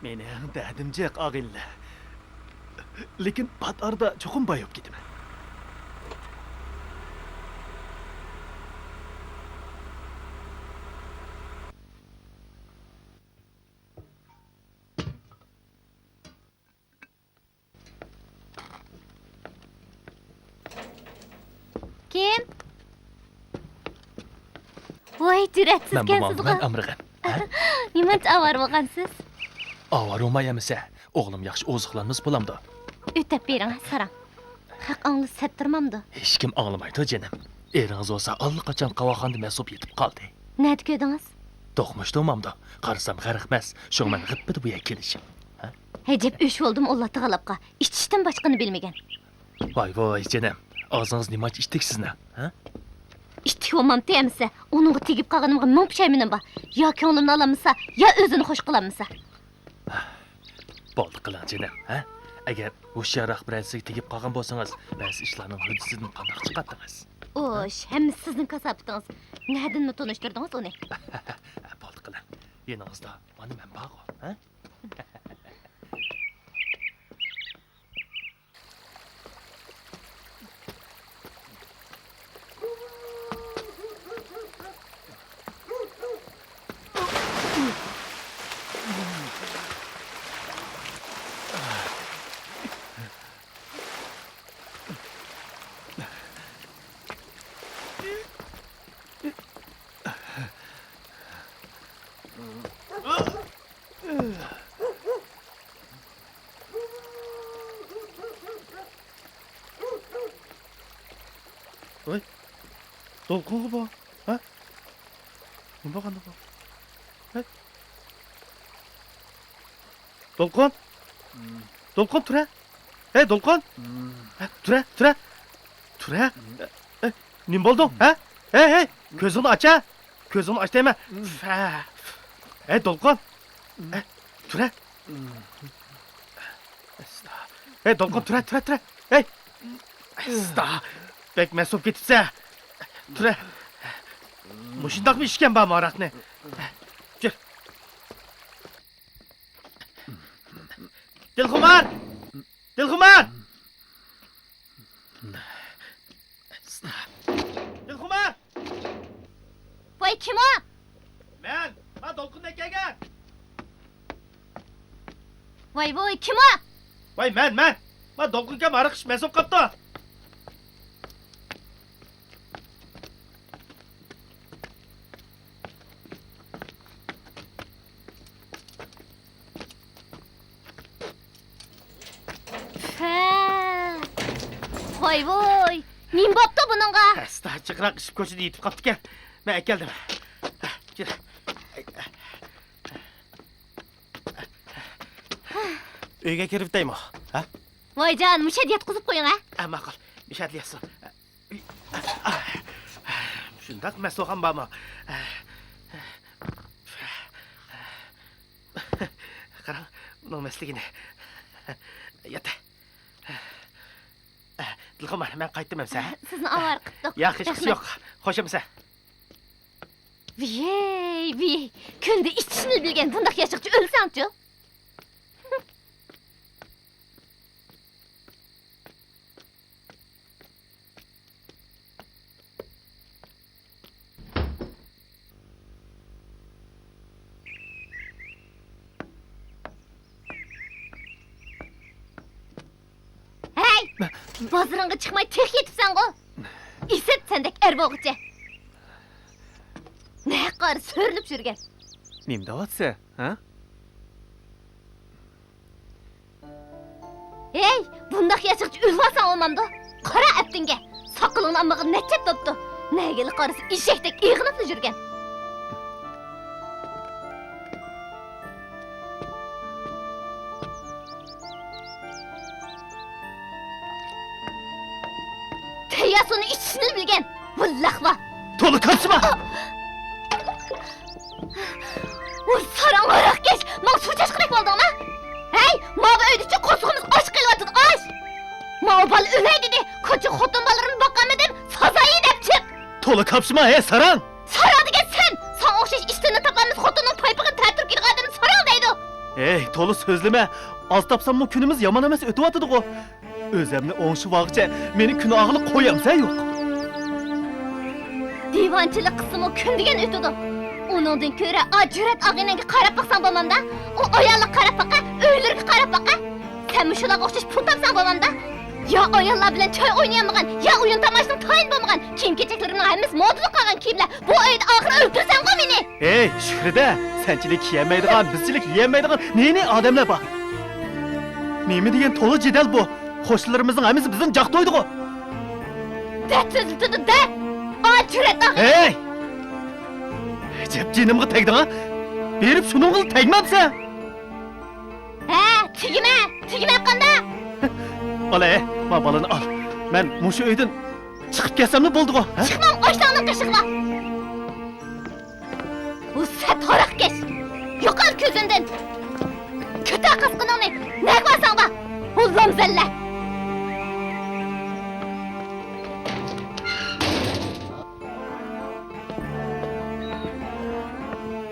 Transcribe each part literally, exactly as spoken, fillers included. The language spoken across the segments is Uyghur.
مېنىڭ دەردىم جىق، ئاغىنىلەر. لېكىن پات ئارىدا چوقۇم بايىپ كېتىمەن. كىم؟ ۋاي، جۈرئەتسىزكەنسىزغۇ. مەن بولمامدىمەن ئامرىغان. ھە؟ نېمانچە ئاۋارە بولغانسىز؟ ئاۋارە بولماي ئەمىسە، ئوغلۇم ياخشى ئوزۇقلانمىسا بولامدۇ؟ ئۆتەپ بېرىڭ، ساراڭ. خەق ئاڭلىسا سەت تۇرمامدۇ؟ ھېچكىم ئاڭلىمايدۇ، جېنىم. ئېرىڭىز بولسا ئاللىقاچان قاۋاقخانىدا مەست بولۇپ يېتىپ قالدى. نەدە كۆردىڭىز؟ دوقمۇشتا بولمامدۇ؟ قارىسام غەرق مەست، شۇڭا مەن غىپپىدە بۇ يەرگە كېلىشىم. ھە؟ ئەجەب ئۆچ بولدۇم ئۇ لاتىغالاپقا، ئىچىشتىن باشقىنى بىلمىگەن. ۋاي ۋاي، جېنىم، ئاغزىڭىز نېمانچە ئىتتىك سىزنىڭ، ھە؟ ئىتتىك بولمامتى ئەمىسە، ئۇنىڭغا تېگىپ قالغىنىمغا مىڭ پۇشايمىنىم بار. يا كۆڭلۈمنى ئالالمىسا، يا ئۆزىنى خوش قىلالمىسا. بولدى قىلىڭ، جېنىم، ھە؟ ئەگەر ھوشيارراق بىرەرسىگە تېگىپ قالغان بولسىڭىز، بەزى ئىشلارنىڭ ھۆددىسىدىن قانداق چىقاتتىڭىز؟ ئوش، ھەممىسى سىزنىڭ كاساپىتىڭىز. نەدىنمۇ تونۇشتۇردىڭىز ئۇنى؟ بولدى قىلىڭ. يېنىڭىزدا مانا مەن بارغۇ، ھە؟ ۋاي، دولقۇنغۇ بۇ، ھە؟ نېمە بولغاندۇ بۇ؟ ھە؟ دولقۇن؟ دولقۇن، تۇرە! ھەي، دولقۇن! ھە، تۇرە، تۇرە! تۇرە! ھە، نېمە بولدۇڭ، ھە؟ ھەي، ھەي، كۆزۈڭنى ئاچ، ھە! كۆزۈڭنى ئاچ دەيمەن! ھەي، دولقۇن! ھە، تۇرە! ئەستا. ھەي، دولقۇن، تۇرە، تۇرە، تۇرە! ھەي! ئەستا! بەك مەست بولۇپ كېتىپسەن! تۇرە! مۇشۇنداقمۇ ئىچكەن بارمۇ ھاراقنى؟ يۈر! دىلخۇمار! دىلخۇمار! دىلخۇمار! ۋاي، كىم ئۇ؟ مەن! ما دولقۇن ئەكەلگەن! ۋاي، ۋاي، كىم ئۇ؟ ۋاي، مەن، مەن! ما دولقۇن ئاكام ھاراق ئىچىپ مەست بولۇپ قاپتۇ! ھە. ۋاي ۋوي، نېمە بوپتۇ بۇنىڭغا؟ ئەستا، جىقراق ئىچىپ كوچىدا يېتىپ قاپتىكەن. مەن ئەكەلدىم. كىر. ئۆيگە كىرىۋېتەيمۇ؟ ھە؟ ۋايجان، مۇشۇ يەردە ياتقۇزۇپ قويۇڭ، ھە؟ ھە، ماقۇل. مۇشۇ يەردە ياتسۇن. شۇنداق مەست بولغان بارمۇ؟ قاراڭ، بۇنىڭ مەستلىكىنى. يات. دىلخۇمار، مەن قايتتىم ئەمسە. سىزنى ئاۋارە قىپتۇق. ياق، ھېچقىسى يوق. خوش ئەمسە. ۋىي، ۋىي، كۈندە ئىچىشنى بىلگەن بۇنداق ياشىغىچە ئۆلسەڭچۇ؟ ھەي! بازىرىڭغا چىقماي تېخى يېتىپسەنغۇ؟ ئىسىت سەندەك ئەر بولغۇچە. نەققارى سۆرىلىپ يۈرگەن. نېمە دەۋاتىسەن، ھە؟ ھەي، بۇنداق ياشىغىچە ئۆلۈۋالساڭ بولمامدۇ؟ قارا ئەپتىڭگە، ساقىلىڭنى ئالمىغىلى نەچچە ھەپتە بوپتۇ. نەگىلا قارىسا ئېشەكتەك ئېغىناپلا يۈرگەن. تەييار سۇنى ئىچىشنى بىلگەن، بۇ لەخۋا! تولا كاپسىما! ۋاي ساراڭ ھاراقكەش، ماڭا سۇ چاچقۇدەك بولدۇڭما؟ ھەي، ماۋۇ ئۆيدىچۇ قورسىقىمىز ئاچ قېلىۋاتىدۇ، ئاچ! ماۋۇ بالا ئۆلەي دېدى، كوچا خوتۇن بالىلىرىنى باقالمىدىم، سازايى دەپ چىق! تولا كاپسىما، ھەي ساراڭ! ساراڭ دېگەن سەن! ساڭا ئوخشاش ئىشتىنى تاپالمىسا خوتۇننىڭ پايپىقىنى تەتۈرۈپ كېتىدىغان ئادەمنى ساراڭ دەيدۇ! ھە، ھەي، تولا سۆزلىمە. ئاز تاپساممۇ كۈنىمىز يامان ئەمەس ئۆتۈۋاتىدىغۇ. ئۆزەمنى ئوڭشىۋالغۇچە مېنى كۈنئاغىلى قويامسەن يوق. دىۋانىچىلىق قىلسىمۇ كۈن دېگەن ئۆتىدۇ. ئۇنىڭدىن كۆرە ئا جۈرئەت ئاغىنەڭگە قاراپ باقساڭ بولمامدا؟ ئۇ ئاياللارغا قاراپ باقا، ئۆيلىرىگە قاراپ باقا. سەن مۇشۇلارغا ئوخشاش پۇل تاپساڭ بولامدا؟ يا ئاياللار بىلەن چاي ئوينىيالمىغان، يا ئويۇن تاماشىنىڭ تايىنى بولمىغان، كىيىم كېچەكلىرىمنىڭ ھەممىسى مودا قالغان كىيىملەر. بۇ ئۆيدە ئاخىرى ئۆلتۈرسەڭغۇ مېنى! ھەي، شۈكرىدە، سەنچىلىك كىيەلمەيدىغان، بىزچىلىك يېيەلمەيدىغان نى-نى ئادەملەر بار. نېمە دېگەن تولا جېدەل بۇ؟ قوشنىلىرىمىزنىڭ ھەممىسى بىزنى جاقتايدىغۇ. دەت سۆزلىتىدۇ، دەت! ئا جۈرئەت ئاغىنە! ھەي! ئەجەب جېنىمغا تەگدىڭ ھە؟ بېرىپ شۇنىڭغىلا تەگمەمسەن؟ ھە، تېگىمە، تېگىمە قاندا! ئال ھەي، ما بالىنى ئال. مەن مۇشۇ ئۆيدىن چىقىپ كەتسەملا بولدىغۇ، ھە؟ چىقمام ئاشۇلارنىڭ قېشىغا! ھۇسەت ھاراقكەش! يوقال كۆزۈمدىن! كۆتەر قاسقىنىڭنى! نەگە بارساڭ بار! ھوللام زەللە!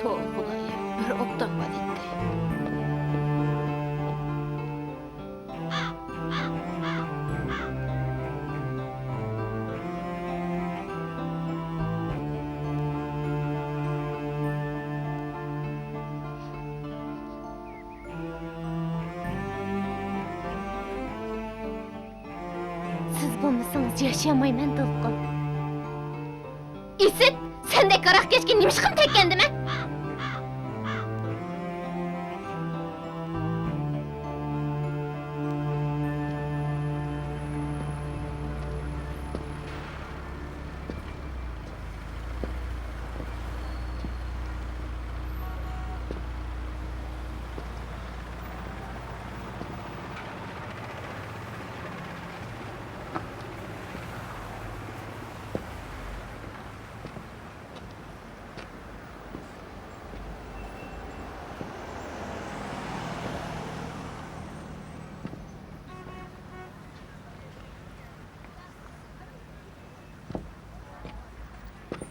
توۋا خۇدايىم، بىر ئوبدان بار ئىدى. سىز بولمىسىڭىز ياشىيالمايمەن، دولقۇن. ئىسىت، سەندەك ھاراقكەشكە نېمىشقىمۇ تەگكەندىمەن؟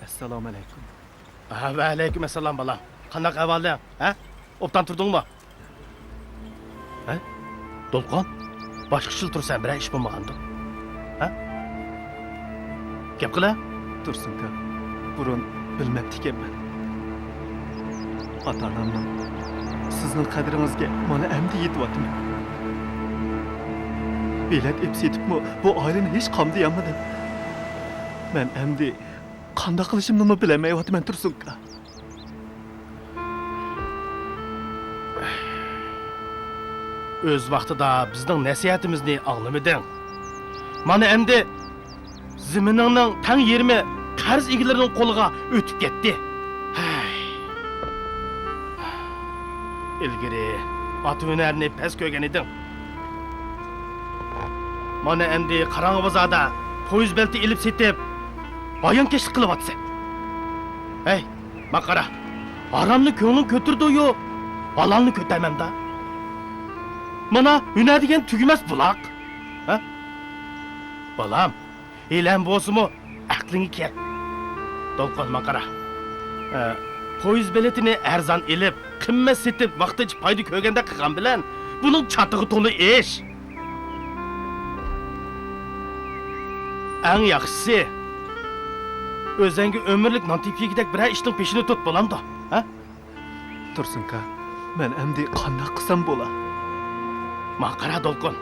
ئەسسالامۇئەلەيكۇم. ھە، ۋەئەلەيكۇم ئەسسالام، بالام. قانداق ئەھۋالىڭ؟ ھە؟ ئوبدان تۇردۇڭمۇ؟ ھە؟ دولقۇن؟ باشقىچىلا تۇرسەن، بىرەر ئىش بولمىغاندۇ؟ ھە؟ گەپ قىلە. تۇرسۇنكا، بۇرۇن بىلمەپتىكەنمەن. ئاتا-ئانامنىڭ، سىزنىڭ قەدرىڭىزگە مانا ئەمدى يېتىۋاتىمەن. بېلەت ئېلىپ سېتىپمۇ بۇ ئائىلىنى ھېچ قامدىيالمىدىم. مەن ئەمدى قانداق قىلىشىمنىمۇ بىلەلمەيۋاتىمەن، تۇرسۇنكا. ئۆز ۋاقتىدا بىزنىڭ نەسىھەتىمىزنى ئاڭلىمىدىڭ. مانا ئەمدى زېمىنىڭنىڭ تەڭ يېرىمى قەرز ئىگىلىرىنىڭ قولىغا ئۆتۈپ كەتتى. ھەي. ئىلگىرى ئات ھۈنەرنى پەس كۆرگەن ئىدىڭ. مانا ئەمدى قاراڭغۇ بازاردا پويىز بېلىتى ئېلىپ سېتىپ، ھايانكەشلىك قىلىۋاتىسەن. ھەي، ماڭا قارا، ھارامنى كۆڭلۈڭ كۆتۈرىدۇ-يۇ، ھالالنى كۆتەرمەمدا. مانا ھۈنەر دېگەن تۈگىمەس بۇلاق. ھە؟ بالام، ھېلىھەم بولسىمۇ ئەقلىڭگە كەل. دولقۇن، ماڭا قارا. ئە، پويىز بېلىتىنى ئەرزان ئېلىپ، قىممەت سېتىپ، ۋاقتىنچە پايدا كۆرگەندەك قىلغان بىلەن، بۇنىڭ چاتىقى تولا ئىش. ئەڭ ياخشىسى، ئۆزەڭگە ئۆمۈرلۈك نان تېپىپ يېگۈدەك بىرەر ئىشنىڭ پېشىنى تۇت، بولامدۇ؟ ھە؟ تۇرسۇنكا، مەن ئەمدى قانداق قىلسام بولا؟ ماڭا قارا، دولقۇن.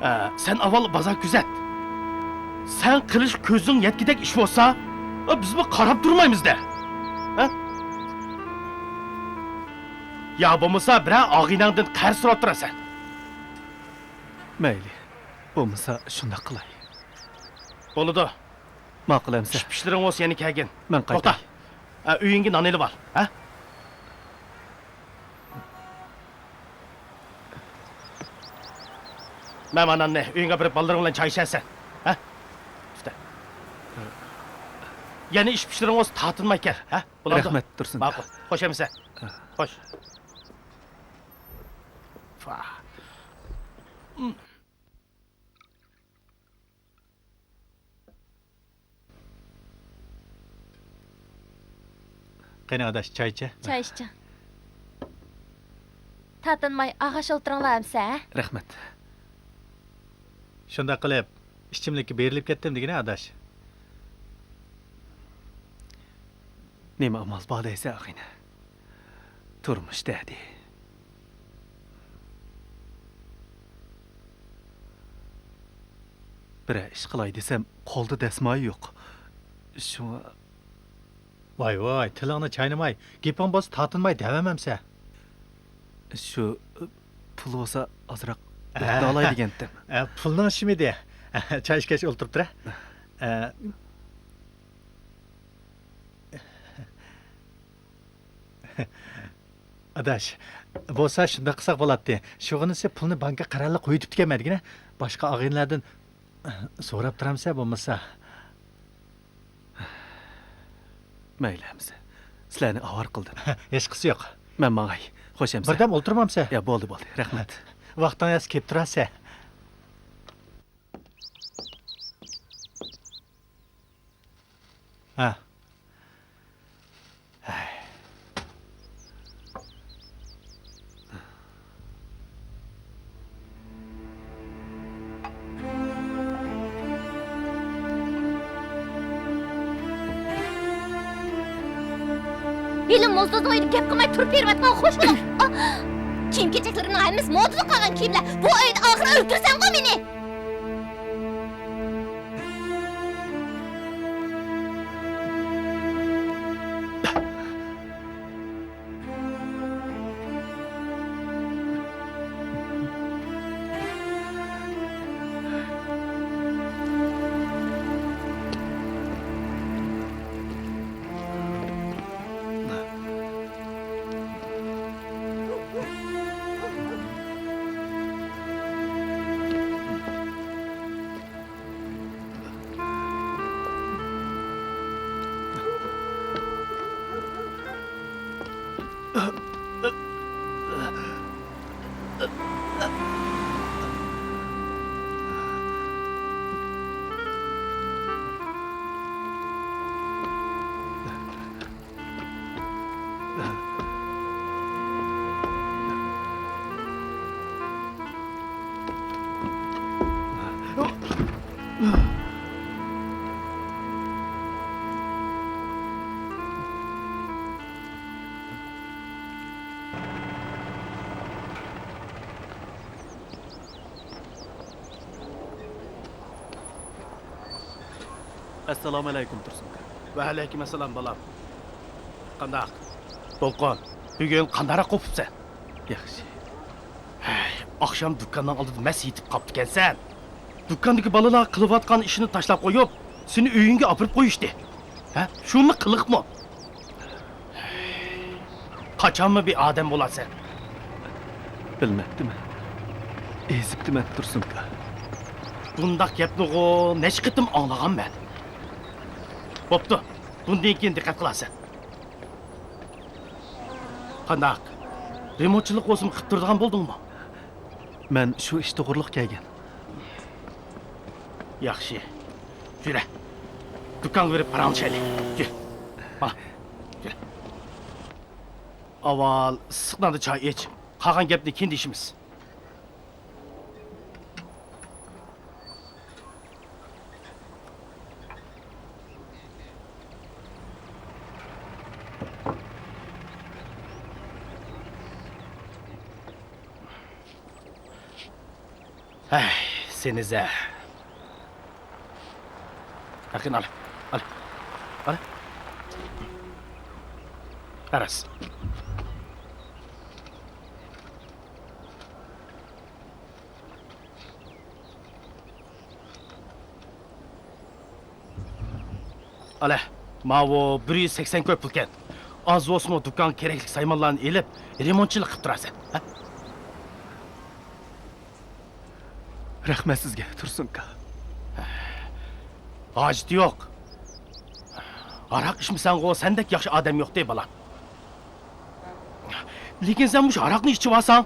ئە، سەن ئاۋۋال بازار كۆزەت. سەن قىلىش كۆزۈڭ يەتكۈدەك ئىش بولسا، ئە، بىزمۇ قاراپ تۇرمايمىز-دە. ھە؟ يا بولمىسا بىرەر ئاغىنەڭدىن قەرز سوراپ تۇرارسەن. مەيلى، بولمىسا شۇنداق قىلاي. بولىدۇ. ماقۇل ئەمىسە. ئىش-پىشلىرىڭ بولسا يەنە كەلگىن. مەن قايتاي. توختا. ئە، ئۆيۈڭگە نان ئېلىۋال، ھە؟ مەن مانا ناننى ئۆيۈڭگە ئاپىرىپ بالىلىرىڭ بىلەن چاي ئىچەرسەن، ھە؟ ئۈستە. يەنە ئىش-پىشلىرىڭ بولسا تارتىنماي كەل، ھە؟ بولامدۇ؟ رەھمەت، تۇرسۇن. ماقۇل. خوش ئەمىسە. ھە. خوش. قېنى ئاداش، چاي ئىچە. چاي ئىچە. تارتىنماي ئاغاش ئولتۇرۇڭلار ئەمسە، ھە؟ رەھمەت. شۇنداق قىلىپ، ئىچىملىككە بېرىلىپ كەتتىم دېگىنە، ئاداش. نېمە ئامال بار دەيسەن، ئاغىنە؟ تۇرمۇش دەردى. بىرەر ئىش قىلاي دېسەم، قولدا دەسمايە يوق. شۇڭا. ۋاي، ۋاي، تىلىڭنى چاينىماي، گېپىڭ بولسا تارتىنماي دەۋەرمەمسە. شۇ، پۇل بولسا ئازراق ئە. ئوتتۇرالاي دېگەنتىم. ئە، پۇلنىڭ ئىشىمىدى؟ چاي ئىچكەچ ئولتۇرۇپ تۇرە. ئە. ئاداش، بولسا شۇنداق قىلساق بولاتتى. شۇغىنىسى پۇلنى بانكا قەرەللىك قويۇۋېتىپتىكەنمەن دېگىنە. باشقا ئاغىنىلەردىن سوراپ تۇرامسە بولمىسا؟ مەيلى ئەمسە. سىلەرنى ئاۋارە قىلدىم. ھېچقىسى يوق. مەن ماڭاي. خوش ئەمسە. بىردەم ئولتۇرمامسە؟ يا، بولدى، بولدى. رەھمەت. ۋاقتىڭ يەتسە كېلىپ تۇرارسە. ھە. ھېلى موزدۇزنىڭ ئۆيىدە گەپ قىلماي تۇرۇپ بېرىۋاتقان، خوش بولۇڭ. ئا! كىيىم-كېچەكلىرىمنىڭ ھەممىسى مودىدا قالغان كىيىملەر. بۇ ئۆيدە ئاخىرى ئۆلتۈرسەمغۇ مېنى؟ ئەسسالامۇئەلەيكۇم، تۇرسۇن ئاكا. ۋەئەلەيكۇم ئەسسالام، بالام. قانداق؟ دولقۇن، بۈگۈن قانداقراق قوپۇپسەن؟ ياخشى. ھەي، ئاخشام دۇكاننىڭ ئالدىدا مەست يېتىپ قاپتىكەنسەن. دۇكاندىكى بالىلار قىلىۋاتقان ئىشىنى تاشلاپ قويۇپ، سېنى ئۆيۈڭگە ئاپىرىپ قويۇشتى. ھە؟ شۇمۇ قىلىقمۇ؟ قاچانمۇ بىر ئادەم بولارسەن؟ بىلمەپتىمەن. ئېزىپتىمەن، تۇرسۇنكا. بۇنداق گەپنىغۇ نەچچە قېتىم ئاڭلىغانمەن. بوپتۇ، بۇندىن كېيىن دىققەت قىلارسەن. قانداق؟ رېمونتچىلىق بولسىمۇ قىلىپ تۇرىدىغان بولدۇڭمۇ؟ مەن شۇ ئىش توغرۇلۇق كەلگەن. ياخشى. يۈرە. دۇكانغا بېرىپ پاراڭلىشايلى. يۈر. ھا. يۈر. ئاۋۋال ئىسسىق ناندا چاي ئىچ. قالغان گەپنى كېيىن دېيىشىمىز. ھەي، سېنى زە. ئەقىن، ئال. ئال. ئال. قاراس. ئالە، ماۋۇ بىر يۈز سەكسەن كوي پۇلكەن. ئاز بولسىمۇ دۇكانغا كېرەكلىك سايمانلارنى ئېلىپ، رېمونتچىلىق قىلىپ تۇرارسەن. ھە؟ رەھمەت سىزگە، تۇرسۇنكا. ھاجىتى يوق. ھاراق ئىچمىسەڭغۇ، سەندەك ياخشى ئادەم يوقتى، بالام. لېكىن سەن مۇشۇ ھاراقنى ئىچىۋالساڭ،